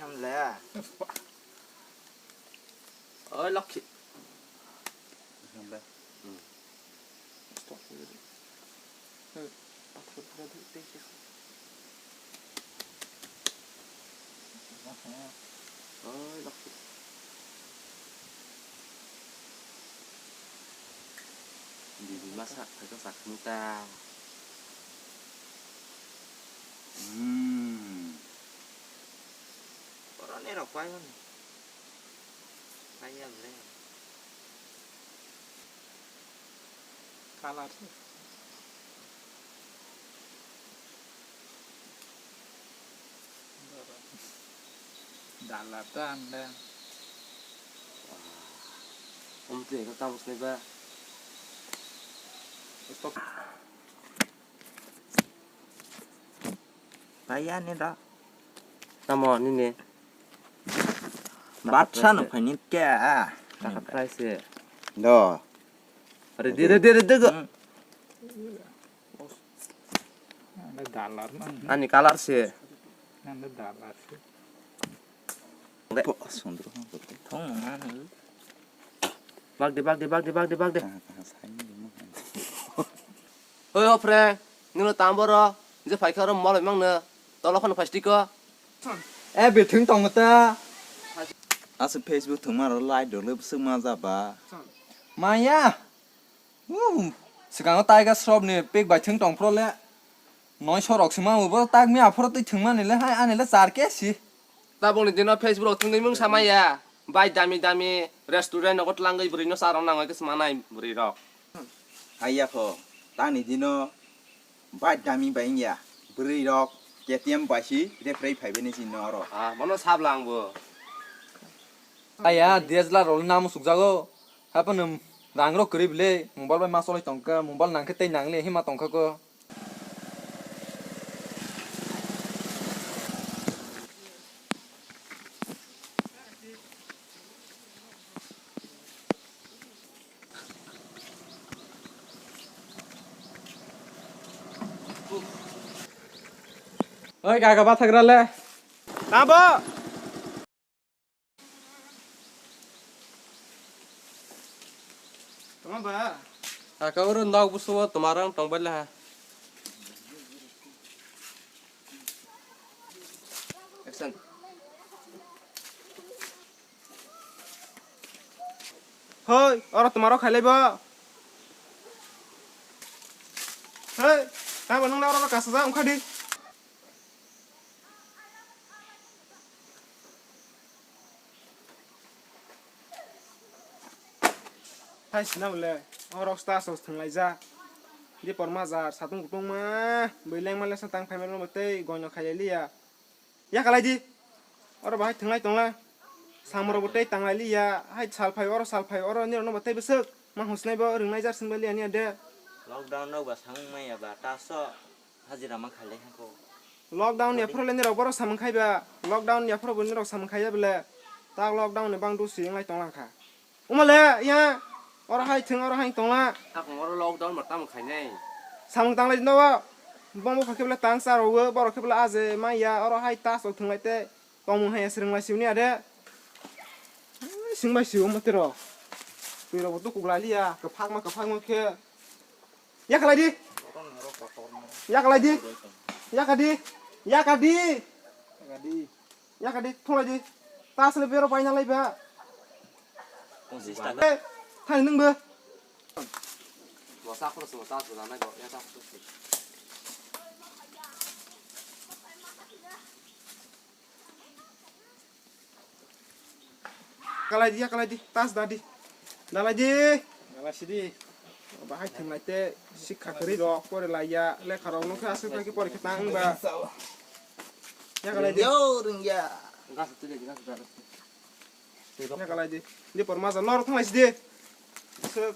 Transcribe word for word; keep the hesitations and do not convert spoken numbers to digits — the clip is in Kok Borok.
Hamle. Oi, Lokhi. Hamle. Oi, Lokhi. Bibi masa, phaikhe sakni ta. Hmm. Borok ni rok pai mani. Pai ya le. Kalar se. Dalar ta anda. Om tu eka kamus ni ba. Stop. Paiya ni da. Tamo nini. Batsa no phaini ke a. Taka price. Do. Ready, ready, ready go. Anda dalar man. Ani color se. Anda dalar se. Sundro. Thong man. Bagdi, bagdi, bagdi, bagdi, bagdi. Oi, o friend, nino tamo boro, je phaikha oro mol bai mangno, tolo khano phaistiko. E, bithwng tongo ta. Ase Facebook thwngma rok like rok le bwswk ma ja ba. Maya. Uh, swkango Tiger Shroff ni pick bai thwng tong phro le. Noi sorok se ma bo tak mi aphoro twi thwngmani le hai ani le char ke si. Tabukni dino Facebook rok thwngwi mung samaya. Bai dami dami restaurant nogo twlangwi bwrwi no charok nangwi khe sma nai bwrwi rok. Haiya kho, tani dino bai dami bai wngya, bwrwi rok K T M bai si refrei phai bini sinno oro. Ah, bono sabla angbo. Aya, D S L R rok namo sukjago. Haphano rang rok kwrwi bwle, mobile bai ma cholai tongkha, mobile nangkhe tei nangle hima tongkha ko. Oi, kaka bathagra le. Tamo? Tamo ba? Kaka oro nok busungo tomarang tongbaile ha. Action. Hoi, oro tomaro khailai bo. Hei, tamo nung oro kasajak wngkha di. Hai sina bole, o rok sta sos thwnglaijak. Di porma jar, satung kutung ma, bwileng ma lesa tang phaima no tei goino khailai liya. Yakalai di. Oro bahai thwnglai tongla. Samro bo tei tanglai liya, hai sal phai oro sal phai oro nirok no bo tei bwswk. Ma hwnsinai bo rwngnai jar swngbali ani ade. Lockdown no ba samung maya ba taso. Hajira ma khailai hangko. Lockdown ya phoro le nirok boro samung khai ba. Lockdown ya phoro bo nirok samung khai ya bele. Tak lockdown ni bang dusi wnglai tonglang kha. Umale ya. Oro hai thwng oro hai tongla. Takung oro lockdown ma tamo khainai. Samung tanglai dino bo. Bong bo khe bele tang charo wo boro khe bele aje ma ya oro hai ta sok thwnglai te. Tongmung hai swrwng lai siuni ade. Sing bai siu mate ro. Twi rok bo tukuk lai liya. Kwphak ma kwphak ma khe. Yakalai di. Yakalai di. Yakadi. Yakadi. Yakadi. Thunglai di. Ta sle bero paina lai ba. Pongsis taka. Eh, thani nung bo. Bo sa khoro simo ta sle nanai bo. Ya ta khoro simo. Kalai di, ya kalai di, tas dadi. Dalai di. Dalai sidi. Bahai thanglai te sikha kwrwi rok pore lai ya, lekha rok nokhe aswk bai khe pore khe tang ba. Ya kalai di. Yo, rwngya. Gas tu de, gas tu de. Ya kalai di. Di por maza nor thanglai sidi. Sir.